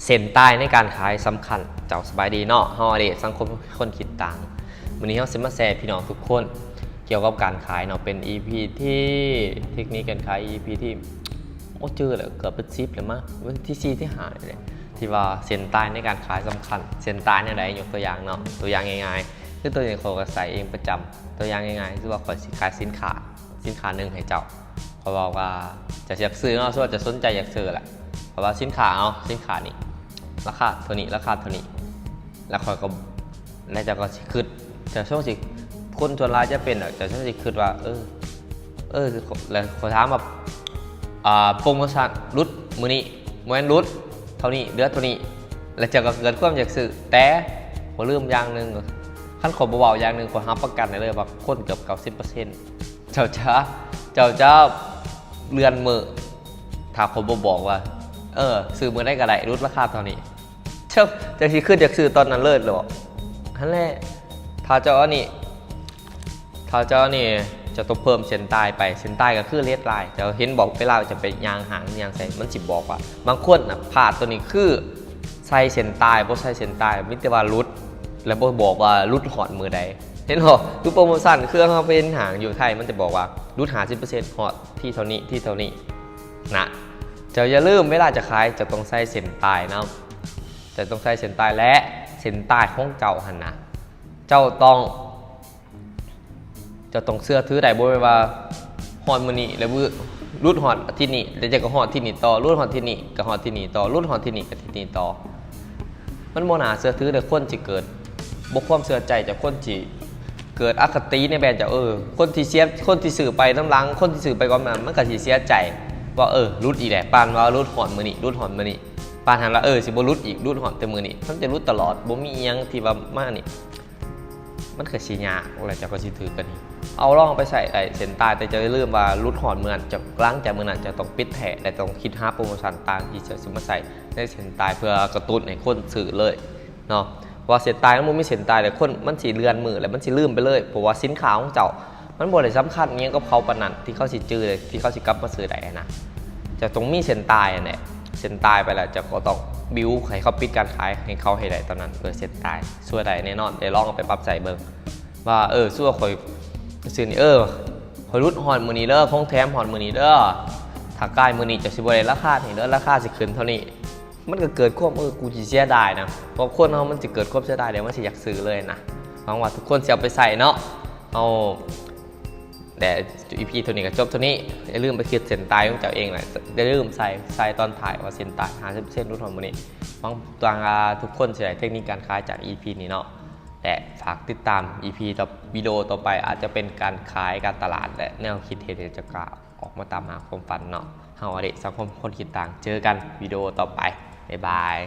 ເສັ້ນຕາຍໃນການຂາຍສຳຄັນ. ເຈົ້າສະບາຍດີເນາະ, ເຮົາອະເດດສັງຄົມຄົນຄິດຕ່າງ. ມື້ນີ້ເຮົາຊິມາແຊໃຫ້ພີ່ນ້ອງທຸກຄົນກ່ຽວກັບການຂາຍເນາະ, ເປັນອີພີທີ່ ເທັກນິກການຂາຍ ອີພີທີ່ ໂອ້ ຈື່ແລ້ວ ເກືອບເປັນສິບແລ້ວມະ, ວັນທີສີ່ ທີຫ້ານີ້ແຫຼະ ທີ່ວ່າເສັ້ນຕາຍໃນການຂາຍສຳຄັນ. ເສັ້ນຕາຍແນວໃດ? ຍົກຕົວຢ່າງເນາະ, ຕົວຢ່າງງ່າຍໆ ຄືຕົວນີ້ຂ້ອຍກໍໃຊ້ເອງປະຈຳ. ຕົວຢ່າງງ່າຍໆ ຄືວ່າຂ້ອຍຊິຂາຍສິນຄ້າ ສິນຄ້າໜຶ່ງໃຫ້ເຈົ້າ, ຂ້ອຍບອກວ່າເຈົ້າຢາກຊື້ເນາະ, ສົມມຸດວ່າເຈົ້າສົນໃຈຢາກຊື້ແຫຼະ, ຂ້ອຍວ່າສິນຄ້າ ເອົາ ສິນຄ້ານີ້ ລາຄາເທົ່ານີ້ ລາຄາເທົ່ານີ້, ແລ້ວຂ້ອຍກໍ ແລ້ວເຈົ້າກໍຊິຄິດ ເຈົ້າຊົງຊິ ຄົນສ່ວນຫຼາຍຈະເປັນ ເຈົ້າຊົງຊິຄິດວ່າ ເອີ ເອີ ແລ້ວຂ້ອຍຖາມວ່າ ອ່າ ໂປຣໂມຊັນຫຼຸດມື້ນີ້ ບໍ່ແມ່ນຫຼຸດເທົ່ານີ້ ເຫຼືອເທົ່ານີ້, ແລ້ວເຈົ້າກໍເກີດຄວາມຢາກຊື້. ແຕ່ບໍ່ລືມຢ່າງໜຶ່ງ, ຄັນຂ້ອຍບໍ່ເວົ້າຢ່າງໜຶ່ງ ຂ້ອຍຮັບປະກັນໄດ້ເລີຍວ່າຄົນເກືອບເກົ້າສິບເປີເຊັນ ເຈົ້າຈະ ເຈົ້າຈະເລື່ອນມື້ ຖ້າຂ້ອຍບໍ່ບອກວ່າ ເອີ ຊື້ມື້ໃດກໍໄດ້ ຫຼຸດລາຄາເທົ່ານີ້. ເຈົ້າ ເຈົ້າຊິຄິດຢາກຊື້ຕອນນັ້ນເລີຍເນາະ. ຫັ້ນແຫຼະ ຖ້າເຈົ້າເອົານີ້ ຖ້າເຈົ້າເອົານີ້ ເຈົ້າຕ້ອງເພີ່ມເສັ້ນຕາຍໄປ. ເສັ້ນຕາຍກໍຄືເລດລາຍ. ເຈົ້າເຫັນບໍ່ ເວລາເຈົ້າໄປຍ່າງຫ້າງຍ່າງໃສ ມັນຊິບອກວ່າ ບາງຄົນນະ ພາດຕົວນີ້ຄືໃສ່ເສັ້ນຕາຍ ບໍ່ໃສ່ເສັ້ນຕາຍ ມີແຕ່ວ່າຫຼຸດ ແລ້ວບໍ່ບອກວ່າຫຼຸດຮອດມື້ໃດ. ເຫັນບໍ່? ຄືໂປຣໂມຊັນ ຄືເຮົາໄປເຫັນຫ້າງຢູ່ໄທ ມັນຈະບອກວ່າຫຼຸດຫ້າສິບເປີເຊັນ ຮອດທີ່ເທົ່ານີ້ ທີ່ເທົ່ານີ້ນະ. ເຈົ້າຢ່າລືມ ເວລາຈະຂາຍ ເຈົ້າຕ້ອງໃສ່ເສັ້ນຕາຍນຳ. ເຈົ້າຕ້ອງໃສ່ເສັ້ນຕາຍ ແລະ ເສັ້ນຕາຍຂອງເຈົ້າຫັ້ນນະ ເຈົ້າຕ້ອງ ເຈົ້າຕ້ອງເຊື່ອຖືໄດ້. ບໍ່ແມ່ນວ່າຮອດມື້ນີ້ແລ້ວວືດ ຫຼຸດຮອດອາທິດນີ້ ແລ້ວເຈົ້າກໍຮອດທີ່ນີ້ຕໍ່ ຫຼຸດຮອດທີ່ນີ້ກໍຮອດທີ່ນີ້ຕໍ່ ຫຼຸດຮອດທີ່ນີ້ກໍທີ່ນີ້ຕໍ່. ມັນບໍ່ໜ້າເຊື່ອຖືເດ້. ຄົນຊິເກີດບໍ່ຄວາມເຊື່ອໃຈ, ຈະຄົນຊິເກີດອະຄະຕິໃນແບຣນເຈົ້າ. ເອີ ຄົນທີ່ເສຍ ຄົນທີ່ຊື້ໄປນຳຫຼັງ ຄົນທີ່ຊື້ໄປກ່ອນໜ້າ ມັນກໍຊິເສຍໃຈວ່າ ເອີ ຫຼຸດອີກແຫຼະ. ປານວ່າຫຼຸດຮອດມື້ນີ້ ຫຼຸດຮອດມື້ນີ້ ປານຫັ້ນລະ ເອີ ຊິບໍ່ຫຼຸດອີກ ຫຼຸດຮອດແຕ່ມື້ນີ້ ມັນຈະຫຼຸດຕະຫຼອດ ບໍ່ມີອີ່ຫຍັງທີ່ວ່າມານີ້ ມັນກໍຊິຍາກ ແລ້ວເຈົ້າກໍຊິຖືກກັນນີ້. ເອົາ ລອງເອົາໄປໃຊ້ໄດ້ເສັ້ນຕາຍ, ແຕ່ເຈົ້າຢ່າລືມວ່າຫຼຸດຮອດມື້ນັ້ນ ເຈົ້າ ຫຼັງຈາກມື້ນັ້ນເຈົ້າຕ້ອງປິດແທ້ ແລະ ຕ້ອງຄິດຫາໂປຣໂມຊັນຕ່າງທີ່ເຈົ້າຊິມາໃສ່ໃນເສັ້ນຕາຍ ເພື່ອກະຕຸ້ນໃຫ້ຄົນຊື້ເລີຍເນາະ. ເພາະວ່າເສັ້ນຕາຍມັນບໍ່ມີເສັ້ນຕາຍ ແລ້ວຄົນມັນຊິເລື່ອນມື້ ແລ້ວມັນຊິລືມໄປເລີຍ ເພາະວ່າສິນຄ້າຂອງເຈົ້າ ມັນບໍ່ໄດ້ສຳຄັນອີ່ຫຍັງກັບເຂົາປານນັ້ນ ທີ່ເຂົາຊິຈື່ໄດ້ ທີ່ເຂົາຊິກັບມາຊື້ໄດ້ຫັ້ນນະ. ເຈົ້າຕ້ອງມີເສັ້ນຕາຍຫັ້ນແຫຼະ, ເສັ້ນຕາຍໄປແລ້ວ ເຈົ້າກໍຕ້ອງບິວໃຫ້ເຂົາປິດການຂາຍໃຫ້ເຂົາໃຫ້ໄດ້ຕອນນັ້ນ. ເອີ ເສັ້ນຕາຍຊ່ວຍໄດ້ແນ່ນອນ, ໄດ້ລອງເອົາໄປປັບໃຊ້ເບິ່ງວ່າ ເອີ ສົມມຸດວ່າຂ້ອຍຊື້ນີ້ ເອີ ຂ້ອຍຫຼຸດຮອດມື້ນີ້ເດີ ຂອງແຖມຮອດມື້ນີ້ເດີ, ຖ້າກາຍມື້ນີ້ເຈົ້າຊິບໍ່ໄດ້ລາຄານີ້ເດີ ລາຄາຊິຂຶ້ນເທົ່ານີ້. ມັນກໍເກີດຄວາມ ເອີ ກູຊິເສຍດາຍນະ, ເພາະຄົນເຮົາມັນຊິເກີດຄວາມເສຍດາຍ ແລ້ວມັນຊິຢາກຊື້ເລີຍນະ. ຫວັງວ່າທຸກຄົນຊິເອົາໄປໃຊ້ເນາະ. ເຮົາ ແຕ່ອີພີເທົ່ານີ້ກໍຈົບເທົ່ານີ້. ຢ່າລືມໄປຂີດເສັ້ນຕາຍຂອງເຈົ້າເອງນະ, ຢ່າລືມໃສ່ ໃສ່ຕອນທ້າຍວ່າເສັ້ນຕາຍຫ້າສິບເປີເຊັນຫຼຸດຮອດມື້ນີ້. ຫວັງວ່າທຸກຄົນຊິໄດ້ເທັກນິກການຂາຍຈາກອີພີນີ້ເນາະ, ແລະ ຝາກຕິດຕາມອີພີຕໍ່ ວິດີໂອຕໍ່ໄປ ອາດຈະເປັນການຂາຍ ການຕະຫຼາດ ແລະ ແນວຄິດເຮັດໃຫ້ເຈົ້າກ້າອອກມາຕາມຫາຄວາມຝັນເນາະ. ເຮົາອະເດດສັງຄົມຄົນຄິດຕ່າງ, ເຈີກັນວິດີໂອຕໍ່ໄປ. ບາຍບາຍ.